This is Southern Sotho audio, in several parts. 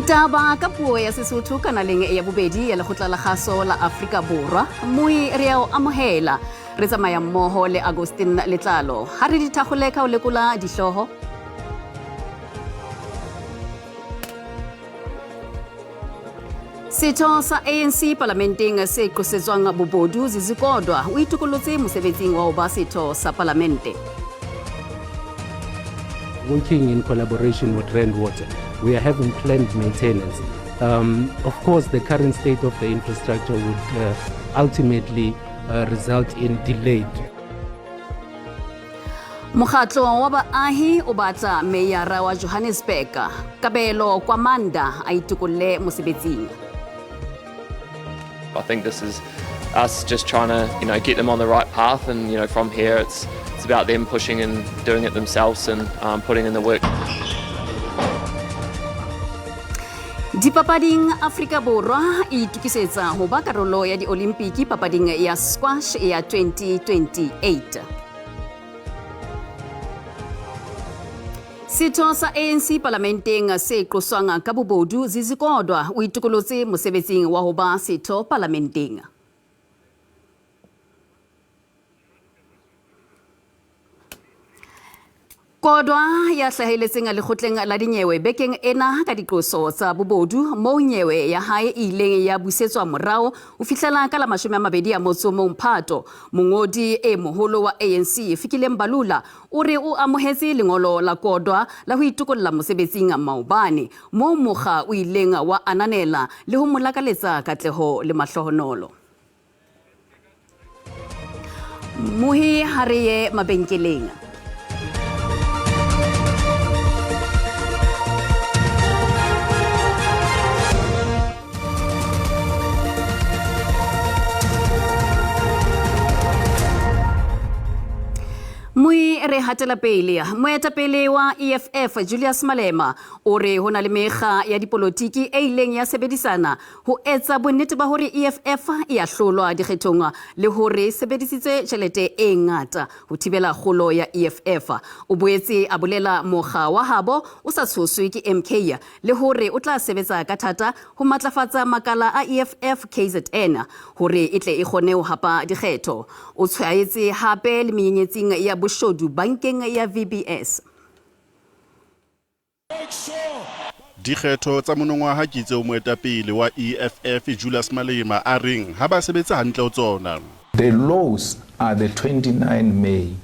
Ditaba ka puo ya Sesotho kanaleng ya bobedi ya Lekgotla la Kgaso la Afrika Borwa. Moi re a o amohela. Re tsamaya mmoho le Agustin Letlalo. Ha re di thakgole ka ho lekola dihlooho. Setho sa ANC palamenteng se qosetswang bobodu Zizi Kodwa o itokollotse mosebetsing wa ho ba setho sa palamente. Working in collaboration with Rand Water, we are having planned maintenance. Of course, the current state of the infrastructure would ultimately result in delayed. Mokgatlo wa baahi o batla meyara wa Johannesburg Kabelo Gwamanda a itokolle mosebetsing. I think this is us just trying to, get them on the right path, and from here it's about them pushing and doing it themselves and putting in the work. Dipapading, Afrika Borwa e itokisetsa ho ba karolo ya diolimpiki papading ya squash ya 2028. Setho sa ANC palamenteng se qoswang ka bobodu Zizi Kodwa o itokolotse mosebetsing wa ho ba setho palamenteng. Kodwa ya hlahelletseng lekgotleng la dinyewe bekeng ena ka diqoso tsa bobodu moo nyewe ya hae e ileng ya busetswa morao ho fihlela ka la 21 Phato. Mongodi e moholo wa ANC Fikile Mbalula o re o amohetse lengolo la Kodwa la ho itokolla mosebetsing maobane, moo mokga o ileng wa ananela le ho mo lakaletsa katleho le mahlohonolo. Mohi ha re ye mabenkeleng. Moi re hatela pele. Moetapele wa EFF Julius Malema o re ho na le mekga ya dipolotiki e ileng ya sebedisana ho etsa bonnete ba hore EFF e a hlolwa dikgethong le hore sebedisitse tjhelete e ngata ho thibela kgolo ya EFF. O boetse a bolela mokga wa habo o sa tshoswe ke MK le hore o tla sebetsa ka thata ho matlafatsa makala a EFF KZN hore e tle e kgone ho hapa dikgetho. O tshwaetse hape le menyenyetsing ya boshodu bankeng ya VBS. Dikgetho tsa monongwaha ke tseo moetapele wa EFF Julius Malema a reng ha ba sebetse hantle ho tsona. The laws are the 29 May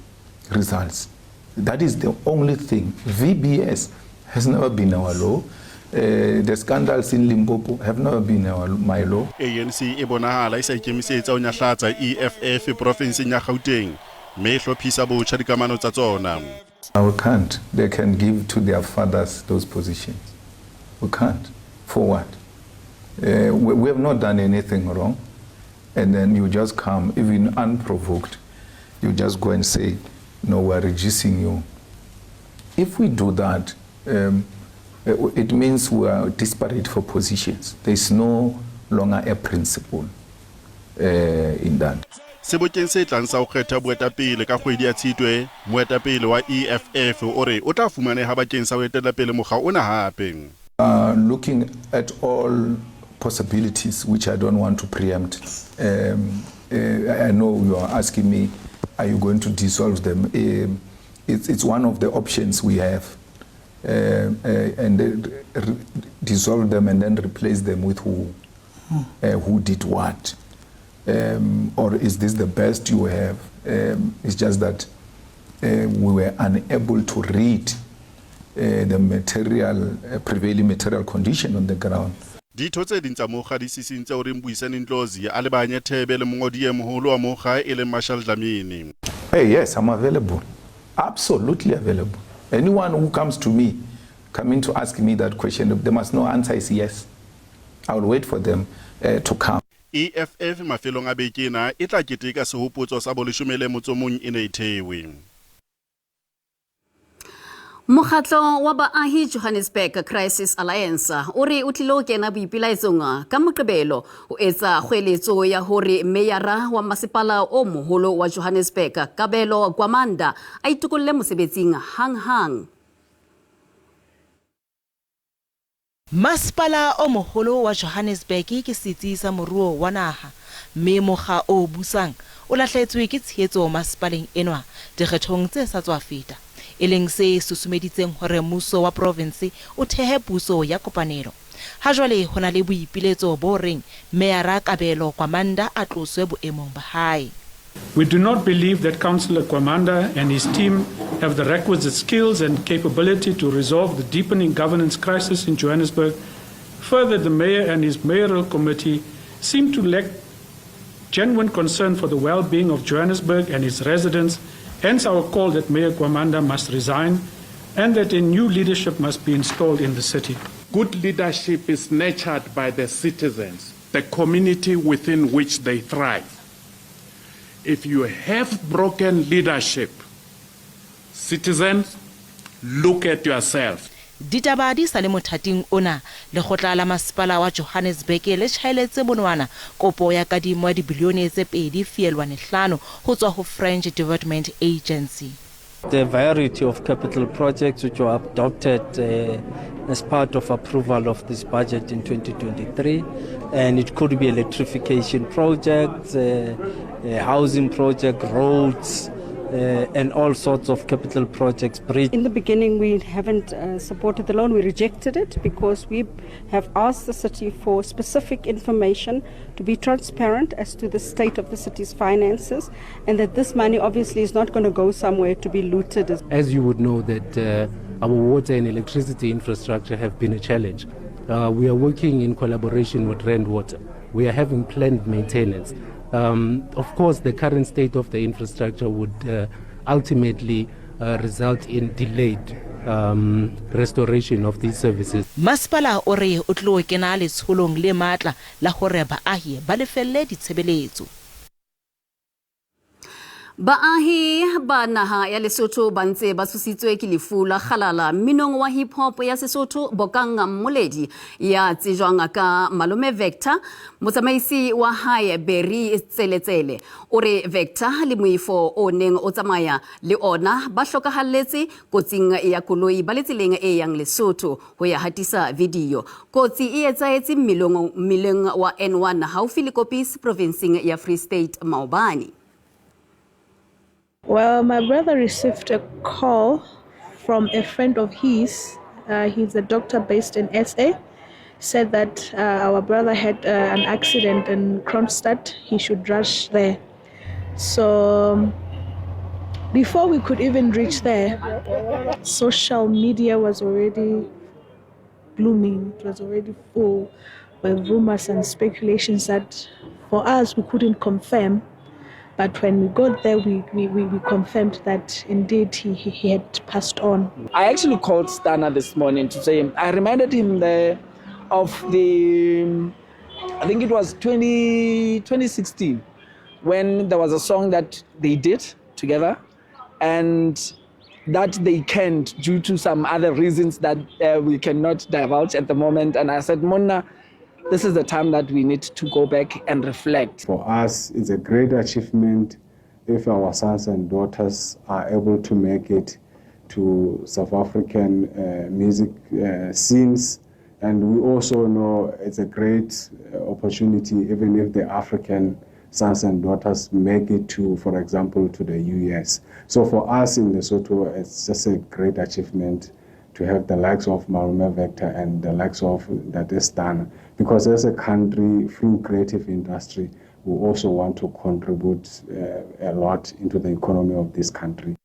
results. That is the only thing. VBS has never been our law. The scandals in Limpopo have never been my law. ANC e bonahala e sa ikemisetsa ho nyahlatsa EFF profinseng ya Gauteng mme e hlophisa botjha dikamano tsa tsona. We can't. They can give to their fathers those positions. We can't. For what? We have not done anything wrong. And then you just come, even unprovoked, you just go and say, no, we're reducing you. If we do that, it means we are desperate for positions. There is no longer a principle in that. Sebokeng se tlang sa ho kgetha boetapele ka kgwedi ya Tshitwe, moetapele wa EFF o re o tla fumaneha bakeng sa ho etella pele mokga ona hape. Looking at all possibilities, which I don't want to preempt. I know you are asking me, are you going to dissolve them? It's one of the options we have. And dissolve them and then replace them with who? Who did what? Or is this the best you have? It's just that we were unable to read the prevailing material condition on the ground. Ditho tse ding tsa mokga di sisintse hore Mbuyiseni Ndlozi a lebanye thebe le mongodi e moholo wa mokga e leng Marshall Dlamini. Hey, yes, I'm available. Absolutely available. Anyone who comes to me, coming to ask me that question, they must know answer is yes. I will wait for them to come. EFF mafelong a beke ena e tla keteka sehopotso sa boleshome le motso mong e ne e thewe. Mokgatlo wa baahi Johannesburg Crisis Alliance o re o tlilo kena boipelaetsong ka Moqebelo ho etsa kgoeletso ya hore meyara wa masepala o moholo wa Johannesburg Kabelo Gwamanda a itokolle mosebetsing hanghang. Masepala o moholo wa Johannesburg ke setsi sa moruo wa naha mme mokga o busang o lahlehetswe ke tshehetso masepaleng enwa dikgethong tse sa tswa feta, e leng se susumeditseng hore mmuso wa provense o thehe puso ya kopanelo. Ha jwale ho na le boipiletso bo reng Meyara Kabelo Gwamanda a tloswe boemong ba hae. We do not believe that Councillor Gwamanda and his team have the requisite skills and capability to resolve the deepening governance crisis in Johannesburg. Further, the mayor and his mayoral committee seem to lack genuine concern for the well-being of Johannesburg and its residents. Hence our call that Mayor Gwamanda must resign and that a new leadership must be installed in the city. Good leadership is nurtured by the citizens, the community within which they thrive. If you have broken leadership, citizens, look at yourself. Ditaba di sa le mothating ona, lekgotla la masepala wa Johannesburg le tjhaeletse monwana kopo ya kadimo ya dibilione tse 2.5 ho tswa ho French Development Agency. The variety of capital projects which were adopted as part of approval of this budget in 2023, and it could be electrification projects, housing project, roads, and all sorts of capital projects. Bridge. In the beginning, we haven't supported the loan. We rejected it because we have asked the city for specific information to be transparent as to the state of the city's finances, and that this money obviously is not going to go somewhere to be looted. As you would know that our water and electricity infrastructure have been a challenge. We are working in collaboration with Rand Water. We are having planned maintenance. Of course, the current state of the infrastructure would ultimately result in delayed restoration of these services. Masepala o re o tlo kena letsholong le matla la hore baahi ba lefelle ditshebeletso. Baahi ba naha ya Lesotho ba ntse ba tshositswe ke lefu la kgalala mminong wa hip hop ya Sesotho Bokang Mmoledi ya tsejwang ka Malome Vector. Motsamaisi wa hae Berry Tseletsele o re Vector le moifo o neng o tsamaya le ona ba hlokahalletse kotsing ya koloi ba le tseleng e yang Lesotho ho ya hatisa video. Kotsi e etsahetse mmileng wa N1 haufi le Koppies provinseng ya Free State maobane. Well, my brother received a call from a friend of his. He's a doctor based in SA. Said that our brother had an accident in Kroonstad. He should rush there. So before we could even reach there, social media was already blooming. It was already full with rumors and speculations that for us we couldn't confirm. But when we got there, we confirmed that indeed he had passed on. I actually called Stunna this morning to say, I reminded him of the, I think it was 2016, when there was a song that they did together and that they can't due to some other reasons that we cannot divulge at the moment. And I said, Monna, this is the time that we need to go back and reflect. For us, it's a great achievement if our sons and daughters are able to make it to South African music scenes. And we also know it's a great opportunity even if the African sons and daughters make it to, for example, to the US. So for us in Lesotho, it's just a great achievement to have the likes of Malome Vector and the likes of Stunna, because as a country, through creative industry, we also want to contribute a lot into the economy of this country.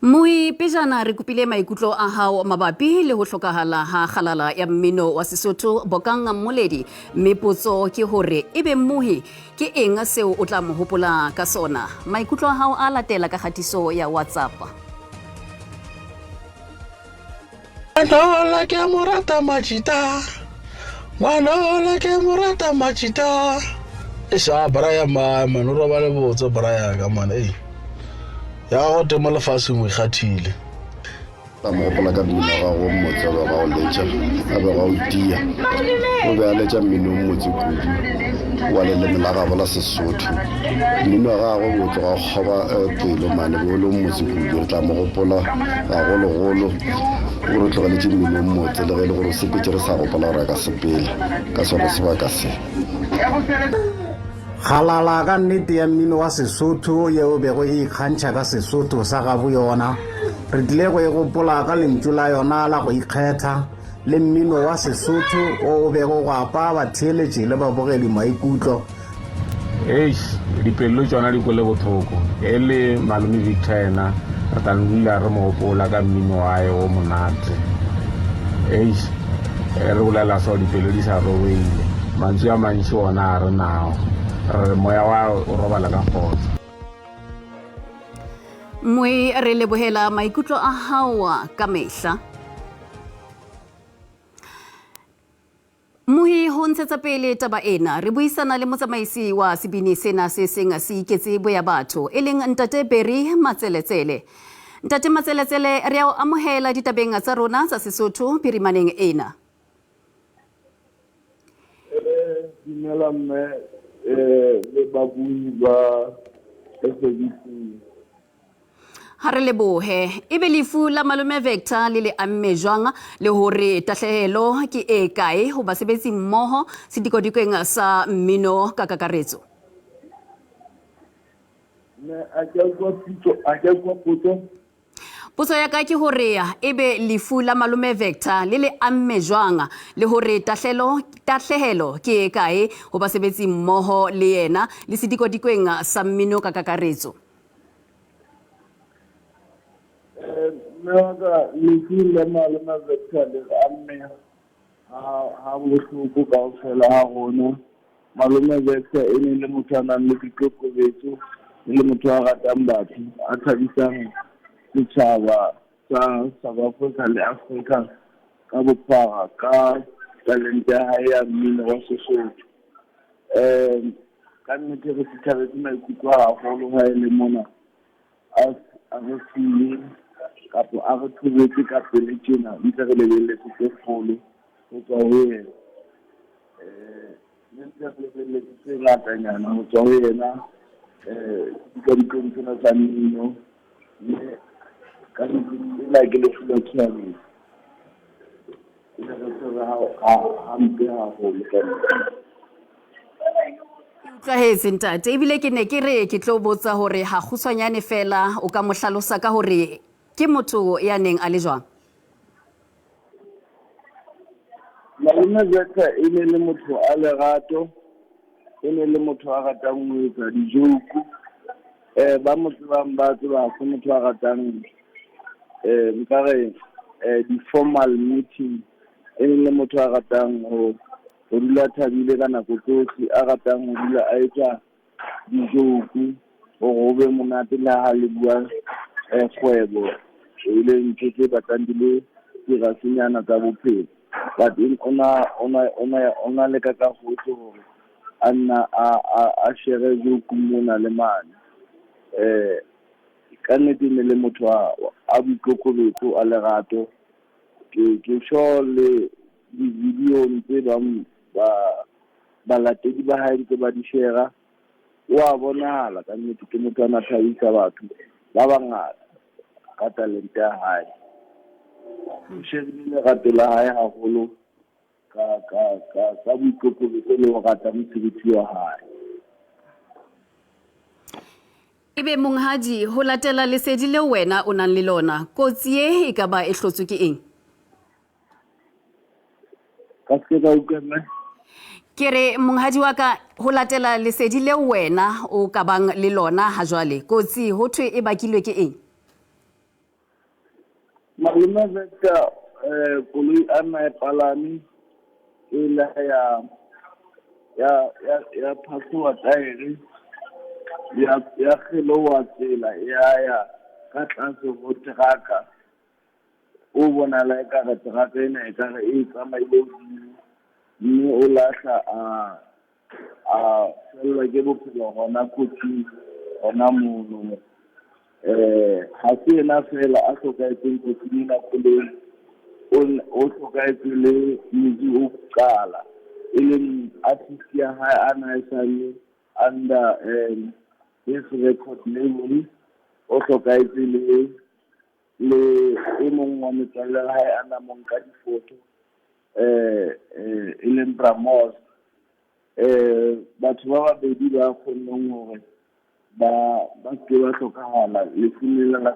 Moi pejana re kopile maikutlo a hao mabapi le ho hlokahala ha kgalala ya mmino wa Sesotho Bokang Mmoledi, mme potso ke hore ebe mmohi ke eng seo o tla mo hopola ka sona. Maikutlo a hao a latela ka kgatiso ya WhatsApp. Ngwanola ke morata majita, ngwanola ke morata majita. Esha Brian ma man o robale botse Brian ka man ei. Ya go temo lefatsheng o ikgathile. Tla mo gopola ka mmino wa gagwe o mmotse a bego a o letša, a bego a o tia. O be a letša mmino o mmotse kudu wa leleme la gabo la Sesotho. Mmino wa gagwe o be o tloga o kgoba pelo mane, be o le o mmotse kudu. Re tla mo gopola gagologolo. O re tlogeletše mmino o mmotse le ge e le gore o sepetše re sa gopola gore a ka sepela ka sona sebaka se. Kgalala ka nnete ya mmino wa Sesotho yeo bego e ikgantšha ka Sesotho sa gabo yona. Re tlile go e gopola ka lentšu la yona la go ikgetha le mmino wa Sesotho wo o bego go apa batheeletši le babogedi maikutlo. Eish, dipelo tšona di kwele bohloko. E le Malome Victor yena re tla no dula re mo gopola ka mmino wa hae o monate. Eish, ge re bolela so dipelo di sa robeile. Mantswe a mantši ona a re nao. Re re moya wa o robala ka kgotso. Moe re lebohela maikutlo a hao ka mehla. Mohi ho ntshetsa pele taba ena, re buisana le motsamaisi wa sebini sena se seng se iketse boya batho, e leng Ntate Berry Matseletsele. Ntate Matseletsele, re a o amohela ditabeng tsa rona tsa Sesotho phirimaneng ena. Dumela mme le babui ba SABC. Ha re lebohe. Ebe lefu la Malome Vector le le amme jwang le hore tahlehelo ke e kae ho basebetsi mmoho sedikodikweng sa mmino ka kakaretso? Mme a ke a utlwa pitso, a ke a utlwa potso. Potso ya ka ke hore ebe lefu la Malome Vector le le amme jwang le hore tahlelo tahlehelo ke e kae ho basebetsi mmoho le yena le sedikodikweng sa mmino ka kakaretso? Mme wa ka lefu la malome Victor le re amme ha bohloko kaofela ha rona. Malome Victor e ne le motho a nang le boikokobetso, e le motho a ratang batho, a thabisang setjhaba sa South Africa le Africa ka bophara ka talente ya hae ya mmino wa Sesotho. Ka nnete re sithabetse maikutlo haholo ha e le mona a a re siile kapa a re thobetse ka pele tjena ntse re lebelletse tse kgolo ho tswa ho yena. Ne ntse re lebelletse tse ngatanyana ho tswa ho yena sedikadikong sena sa mmino mme ka nnete ena ke lefu la tshohanyetso. E ne re tshwere hampe haholo ka nnete. Ke utlwahetse ntate ebile ke ne ke re ke tlo botsa hore ha kgutshwanyane fela o ka mo hlalosa ka hore ke motho ya neng a le jwang? Malome Vector e ne le motho a lerato, e ne le motho a ratang ho etsa dijouku. Ba mo tsebang ba tseba ha se motho a ratang nka re di-formal meeting. E ne le motho a ratang ho ho dula a thabile ka nako tsohle, a ratang ho dula a etsa dijouku hore ho be monate le ha le bua kgwebo e le ntho tse batlang di le serious-nyana tsa bophelo. But ona ona ona ona leka ka hohle hore a nna a a a share joke mona le mane. Ka nnete e ne le motho a a boikokobetso a lerato. Ke ke sure le di-video-ng tse bang ba balatedi ba hae ntse ba di share-a o a bonahala ka nnete ke motho a na thabisa batho ba bangata ka talente ya hae. O shebile lerato la hae haholo ka ka ka ka boikokobetso le ho rata mosebetsi wa hae. Ebe monghadi, ho latela lesedi leo wena o nang le lona, kotsi ye e ka ba e hlotswe ke eng? Ka se ka utlwa mme. Ke re monghadi wa ka, ho latela lesedi leo wena o ka bang le lona ha jwale, kotsi ho thwe e bakilwe ke eng? Malome Vector koloi a na e palame e la ya ya ya ya phahloha taere ya ya kgeloha tsela ya ya ka tlase ho teraka. O bonahala ekare teraka ena ekare e tsamaile hodimo mme o lahla a a fellwa ke bophelo hona kotsing hona mono. Eh ha se yena feela a hlokahetseng kotsing ena koloi, o o hlokahetse le Muzi o Qala, e leng artist ya hae a na e sale under his record label. O hlokahetse le le e mong wa metswalle ya hae a na mo nka difoto, e leng Bramos. Batho ba babedi ba kgonneng hore ba ba seke ba hlokahala lefung lena la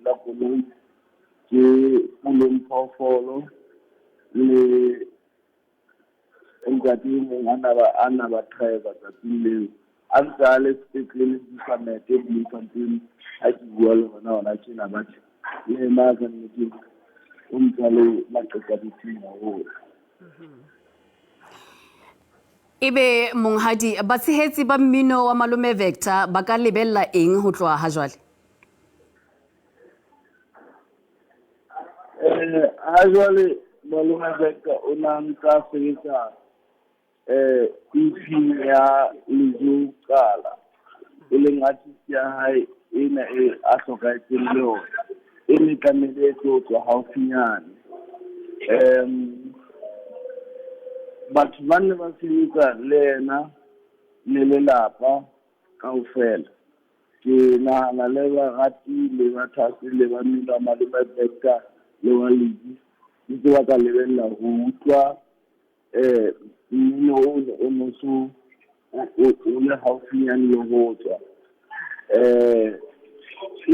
la koloi ke Puleng Phoofolo le ntate e mong a na ba a na ba driver tsatsing leo, a ntse a le sepetlele Busamed Bloemfontein. Ha ke bua le hona hona tjena, batho le yena ka nnete o ntse a le maqakabetsing haholo. Ebe monghadi, batshehetsi ba mmino wa Malome Vector ba ka lebella eng ho tloha ha jwale? Eh, ha jwale Malome Vector o na ntsa sebetsa eh EP ya Lejo Qala, e leng artist ya hae ena e a hlokahetseng le yona, e ne tlamehile e tlo tswa haufinyane. Batho ba ne ba sebetsa le yena le lelapa kaofela, ke nahana le barati le bathahaselle ba mmino wa Malome Vector le wa Ledi ntse ba ka lebella ho utlwa mmino o o no so o le haufinyane le ho tswa. E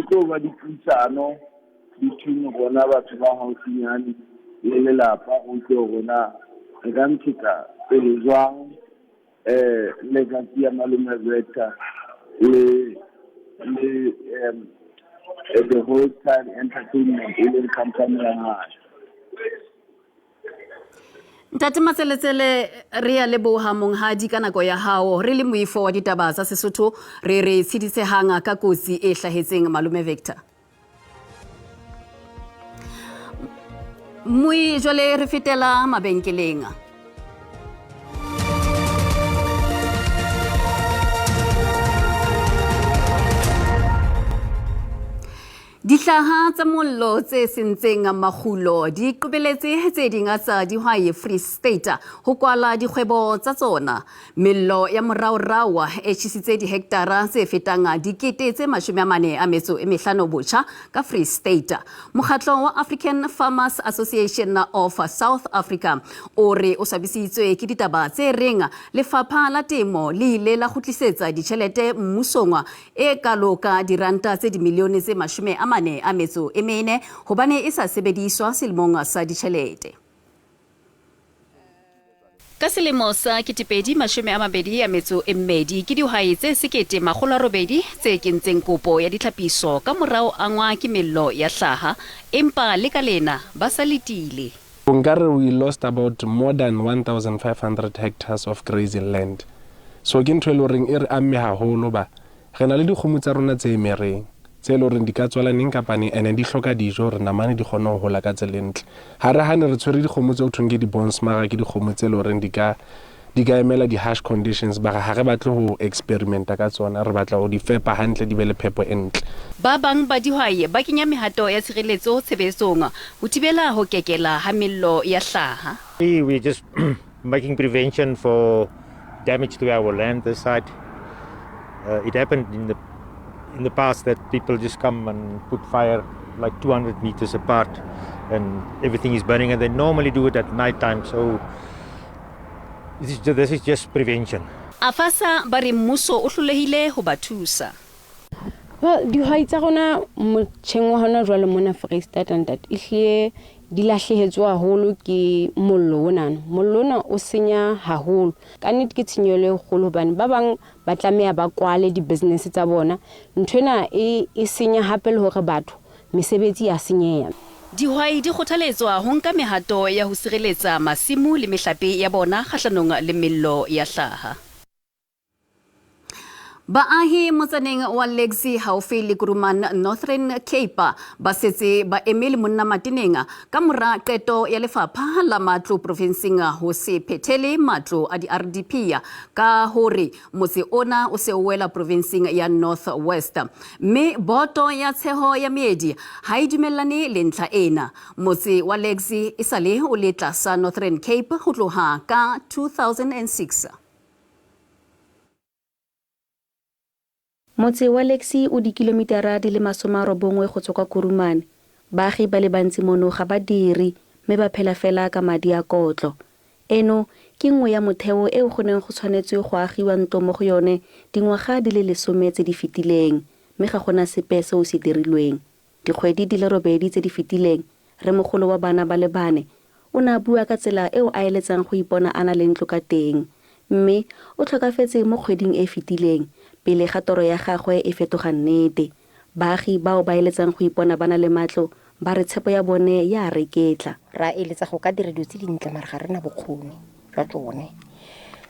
tlo ba dipuisano between rona batho ba haufinyane le lelapa, go utlwe hore na re ka ntshetsa pele jwang letsatsi ya Malome Vector le le the whole time entertainment, e leng company ya hae. Ntate Matseletsele, re ya leboha monghadi ka nako ya hao. Re le moifo wa ditaba tsa Sesotho, re re tshedisehang ka kotsi e hlahetseng Malome Victor. Mmui, jwale re fetela mabenkeleng. Dihlaha tsa mollo tse sentseng makgulo di qobeletse tse ding tsa dihwai Free State ho kwala dikgwebo tsa tsona. Mello ya moraorao e tjhesitse dihektara tse fetang 45,000 botjha ka Free State. Mokgatlo wa African Farmers Association of South Africa o re o swabisitswe ke ditaba tse reng lefapha la temo le ile la kgutlisetsa ditjhelete mmusong e kalo ka diranta tse dimilione tse 44 hobane e sa sebediswa selemong sa ditjhelete. Ka selemo sa 2022 ke dihwai tse 1800 tse kentseng kopo ya ditlhapiso ka morao angwa ke mello ya hlaha, empa le ka lena ba sa letile. Nkare we lost about more than 1500 hectares of grazing land. So ke ntho e le horeng e re amme haholo ba re na le dikgomo tsa rona tse emereng tse e le horeng di ka tswala neng kapa neng, and di hloka dijo hore namane di kgone ho hola ka tsela e ntle. Ha re hane re tshwere dikgomo tse ho thweng ke di-bonsmara, ke dikgomo tse le horeng di ka di ka emela di-harsh conditions, bara ha re batle ho experimenta ka tsona, re batla ho di fepa hantle, di be le phepo e ntle. Ba bang ba dihwai ba kenya mehato ya tshireletso tshebetsong ho thibela ho kekela ha mello ya hlaha. We're just making prevention for damage to our land this side. It happened in the past that people just come and put fire like 200 meters apart and everything is burning, and they normally do it at night time. So this is just prevention. Afasa ba re mmuso o hlolehile ho ba thusa. Well, dihwai tsa rona motjheng wa hona jwale mona Foreisetata ntate, ehlile di lahlehetswe haholo ke mollo onana. Mollo ona o senya haholo. Ka nnete ke tshenyehelo e kgolo hobane ba bang ba tlameha ba kwale di-business tsa bona. Nthwena e senya hape le hore batho mesebetsi ya senyeha. Dihwai di kgothaletswa ho nka mehato ya ho sireletsa masimo le mehlape ya bona kgahlanong le mello ya hlaha. Baahi motsaneng wa Lexi haufi le Kuruman Northern Cape ba setse ba eme le monna mateneng ka mora qeto ya lefapha la matlo provinseng ho se phethele matlo a di-RDP ka hore motse ona o se o wela provinseng ya North West. Mme boto ya tsheho ya meedi ha e dumellane le ntlha ena. Motse wa Lexi e sale o le tlasa Northern Cape ho tloha ka 2006. Motse wa Lexi o dikilomitara di le 90 go tswa kwa Kuruman. Baagi ba le bantsi mono ga ba dire mme ba phela fela ka madi a kotlo. Eno ke nngwe ya motheo eo go neng go tshwanetswe go agiwa ntlo mo go yone dingwaga di le 10 tse di fetileng, mme ga gona sepe seo se dirilweng. Dikgwedi di le 8 tse di fetileng, rremogolo wa bana ba le 4 o ne a bua ka tsela eo a eletsang go ipona a na le ntlo ka teng, mme o tlhokafetse mo kgweding e fetileng pele ga toro ya gagwe e fetoga nnete. Baagi bao ba eletsang go ipona ba na le matlo ba re tshepo ya bone ya reketla. Ra eletsa go ka dira dilo tse dintle mara ga rena bokgoni jwa tsone.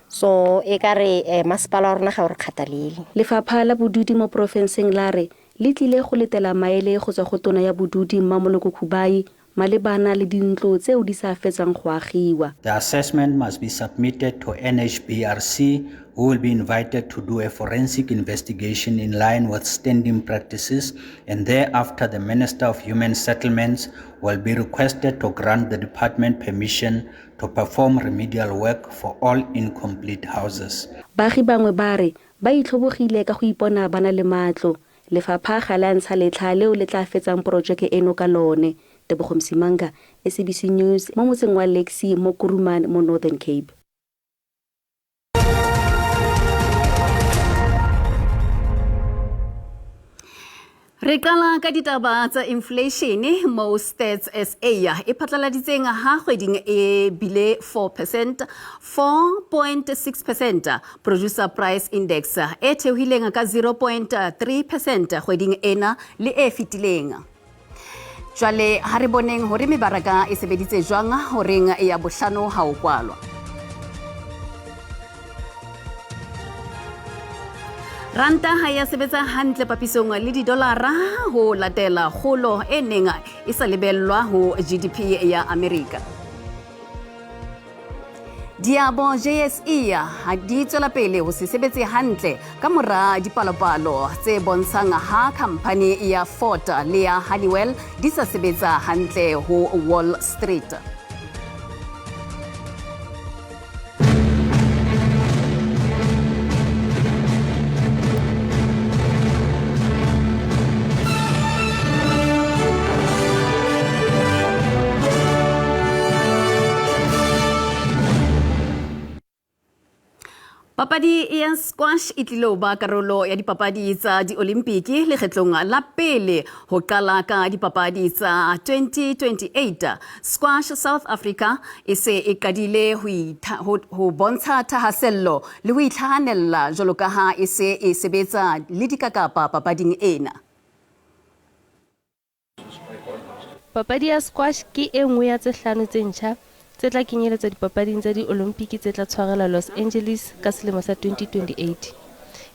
So e ka re masepala wa rona ga o re kgathalele. Lefapha la bodudi mo porofenseng la re le tlile go letela maele go tswa go tona ya bodudi Mmamoloko Kubayi malebana le dintlo tseo di sa fetsang go agiwa. The assessment must be submitted to NHBRC, who will be invited to do a forensic investigation in line with standing practices, and thereafter the Minister of Human Settlements will be requested to grant the department permission to perform remedial work for all incomplete houses. Baagi bangwe ba re ba itlhobogile ka go ipona ba na le matlo. Lefapha ga le a ntsha letlha leo le tla fetsang porojeke eno ka lone. Tebogo Msimanga, SABC News, mo motseng wa Lexi mo Kuruman mo Northern Cape. Re qala ka ditaba tsa inflation mo Stats SA e phatlaladitseng ha kgweding e bile 4%, 4.6% producer price index e theohileng ka 0.3% kgweding ena le e fetileng. Jwale ha re boneng hore mebaraka e sebeditse jwang horeng ya bohlano ha o kwalwa. Ranta ha ya sebetsa hantle papisong le didolara ho latela kgolo e neng e sa lebellwa ho GDP ya Amerika. Diabo JSE ha di tswela pele ho se sebetse hantle ka mora dipalopalo tse bontshang ha khampani ya Ford le ya Honeywell di sa sebetsa hantle ho Wall Street. Papadi ya squash e tlile ho ba karolo ya dipapadi tsa di-Olimpiki lekgetlong la pele ho qala ka dipapadi tsa 2028. Squash South Africa e se e qadile ho bontsha thahasello le ho itlhahanella jwalo ka ha e se e sebetsa le dikakapa papading ena. Papadi ya squash ke e nngwe ya tse hlano tse ntjha tse tla kenyeletswa dipapading tsa di-Olimpiki tse tla tshwarelwa Los Angeles ka selemo sa 2028.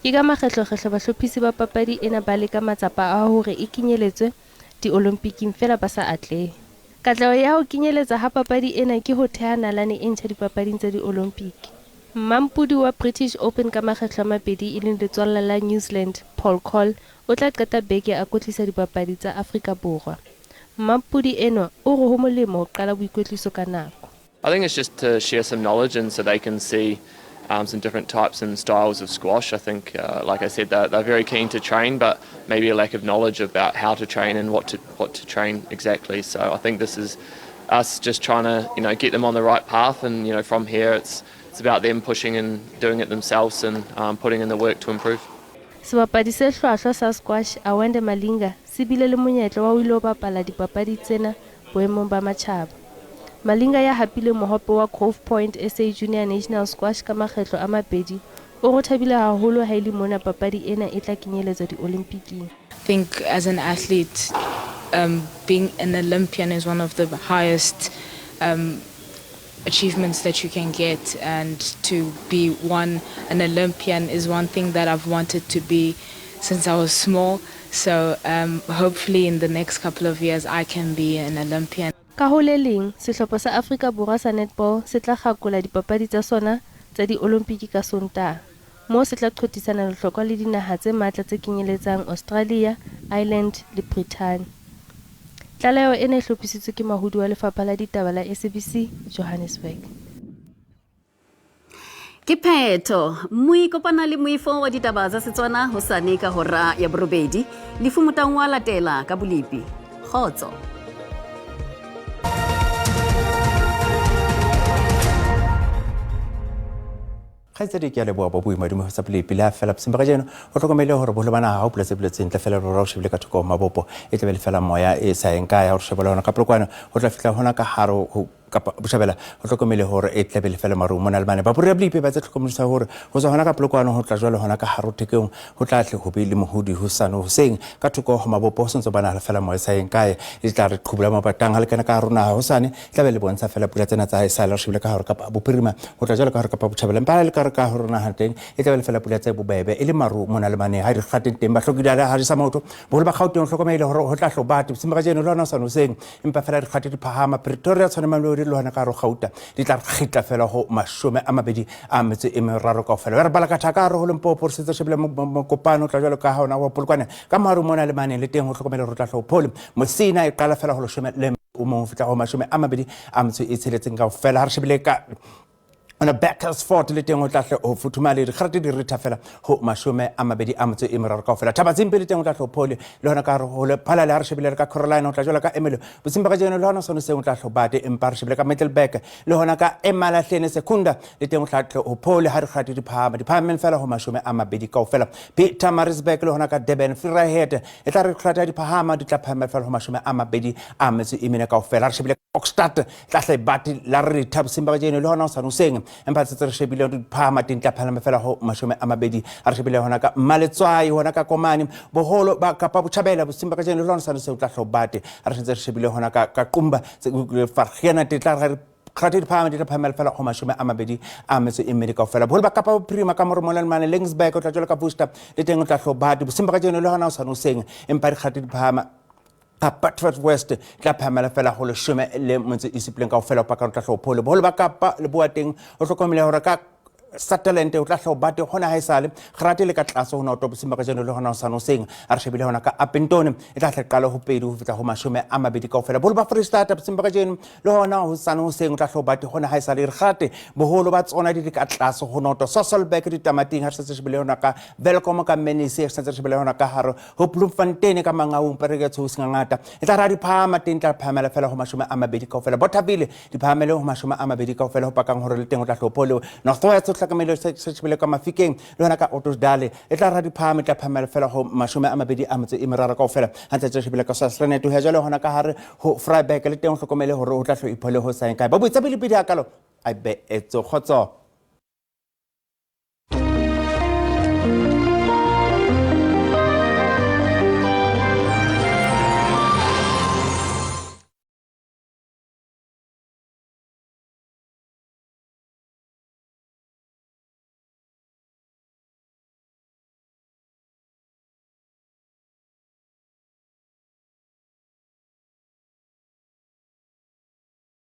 Ke ka makgetlokgetlo bahlophisi ba papadi ena ba leka matsapa a hore e kenyeletswe di-Olimpiking fela ba sa atlehe. Katleho ya ho kenyeletsa ha papadi ena ke ho theha nalane e ntjha dipapading tsa di-Olimpiki. Mmampudi wa British Open ka makgetlo a mabedi e leng letswalla la New Zealand Paul Coll o tla qeta beke a kwetlisa dipapadi tsa Afrika Borwa. Mmampudi enwa o re ho molemo ho qala boikwetliso ka nako. I think it's just to share some knowledge and so they can see some different types and styles of squash. I think, like I said, they're very keen to train, but maybe a lack of knowledge about how to train and what to train exactly. So I think this is us just trying to, you know, get them on the right path, and you know, from here it's about them pushing and doing it themselves and putting in the work to improve. Sebapadi se hlwahlwa sa squash Awande Malinga se bile le monyetla wa ho ilo bapala dipapadi tsena boemong ba matjhaba. Malinga ya hapile mohope wa Grove Point SA Junior National Squash ka makgetlo a mabedi o re thabile haholo ha ile mona papadi ena e tla kenyeletswa di-Olympiking. I think as an athlete, being an Olympian is one of the highest achievements that you can get, and to be one an Olympian is one thing that I've wanted to be since I was small. So hopefully in the next couple of years I can be an Olympian. Ka ho le leng, sehlopha sa Afrika Borwa sa netball se tla kgakola dipapadi tsa sona tsa Diolimpiki ka Sontaha, moo se tla qothisana lehlokwa le dinaha tse matla tse kenyeletsang Australia, Ireland le Brithani. Tlaleho ena e hlophisitswe ke Mahodi wa Lefapha la Ditaba la SABC, Johannesburg. Ke phetho mmui kopana le moifo wa ditaba tsa Setswana hosane ka hora ya borobedi. Lefu Motaung wa latela ka bolepi. Kgotso. Kgaitsedi, ke a leboa bo boima dimo sa bolepi le a fela bosimba ka jeno o tlhokomele gore boholo ba naga ga o pula tse pula tse ntle fela rora o shebile ka thoko mabopo e tlabe le fela moya e sa eng kae ya gore shebela hona ka polokwane go tla fitlha hona ka gare kapa botjhabela o hlokomele hore e tlabe le fela maru mona le mane. Ba borra bolepi ba tse tlhokomedisa hore ho tswa hona ka polokwane ho tla jwale hona ka hare thekeng ho tla tle ho be le mohodi ho sane hoseng ka thoko ho mabopo ho sentse bana le fela moya sa eng kae e tla re qhubula mapatang ha le kena ka hare naha hosane tla be le bontsha fela pula tsena tsa e sale re shebile ka hare kapa bophirima ho tla jwale ka hare kapa botjhabela empa le ka re ka hore naha teng e tla be le fela pula tse bobebe e le maru mona le mane ha di kgateng teng ba hlokile ha di sa maoto boholo ba Gauteng hlokomele hore ho tla hlobate bosiu ba kajeno le hona hosane hoseng empa fela dikgate di phahama Pretoria tshwane Mamelodi le hona ka hare Gauta di tla kgitla fela ho 23 kaofela ba re bala ka thaka hare ho Limpopo re setse shebile mokopano tla jwalo ka ha ona wa Polokwane ka maru mona le mane le teng ho hlokomele hore tla hlo phole Mosina e qala fela ho 11 ho fihla ho 26 kaofela ha re shebile ka ona Bakersford le teng ho tla hle ho futhumale dikgarate di ritha fela ho 23 kaofela Thabatsimpe le teng ho tla hle ho phole le hona ka hare ho Lephalale ha re shebile re ka Caroline ho tla jwalo ka Emily bosiung ba kajeno le hona sone seng ho tla hle ho bate empa re shebile ka Middelburg le hona ka Emalahleni Secunda le teng ho tla hle ho phole ha dikgarate di phahama di phahameng fela ho 20 kaofela Pietermaritzburg le hona ka Durban Vryheid e tla re dikgarate di phahama di tla phahama fela ho 24 kaofela re shebile Kokstad tla hle bate la re thaboseng ba kajeno le hona hosane hoseng empa setse re shebile di phahama teng tla phahama fela ho 20 a re shebile hona ka Maletswai hona ka Komane boholo ba kapa botjhabela boseng ba kajeno le hona hosane hoseng tla hlo bate a re sentse re shebile hona ka ka Qumba Fargiana te tla re kgate di phahama di tla phahamela fela ho 24 kaofela boholo ba kapa bophirima ka more mola le mane Laingsburg o tla jwalo ka Worcester le teng o tla hlo bate boseng ba kajeno le hona hosane hoseng empa dikgate di phahama Kapa West tla phahamela fela ho 17 kaofela ho pakang tla hlophole boholo ba Kapa leboa teng o hlokomele hore ka Sutherland o tla hlo bate hona ha esale kgrate le ka tlase ho noto bosiung ba kajeno le hona hosane hoseng a re shebile hona ka Upington e tla hle qala ho 2 ho fihla ho 20 kaofela boholo ba Freistata bosiung ba kajeno le hona hosane hoseng o tla hlo bate hona ha esale re kgrate boholo ba tsona di le ka tlase ho noto Sasolburg ditamating ha re setse shebile hona ka Welkom ka Menisi re setse shebile hona ka hare ho Bloemfontein ka Mangaung Pereketso ho sengangata e tla ra di phahama teng tla phahamela fela ho 20 kaofela Bothaville di phahamele ho 20 kaofela ho pakang hore le teng o tla hlopho le North West o hlakamele se shebile ka Mafikeng le hona ka Ottosdale e tla ra di phahama tla phahamela fela ho 23 kaofela ha ntse tse shebile ka Sasrenet ho ya jwale hona ka hare ho Vryburg le teng o hlokomele hore o tla hlo iphole ho saeng kae ba boitsa pele pele hakalo a be etso kgotso.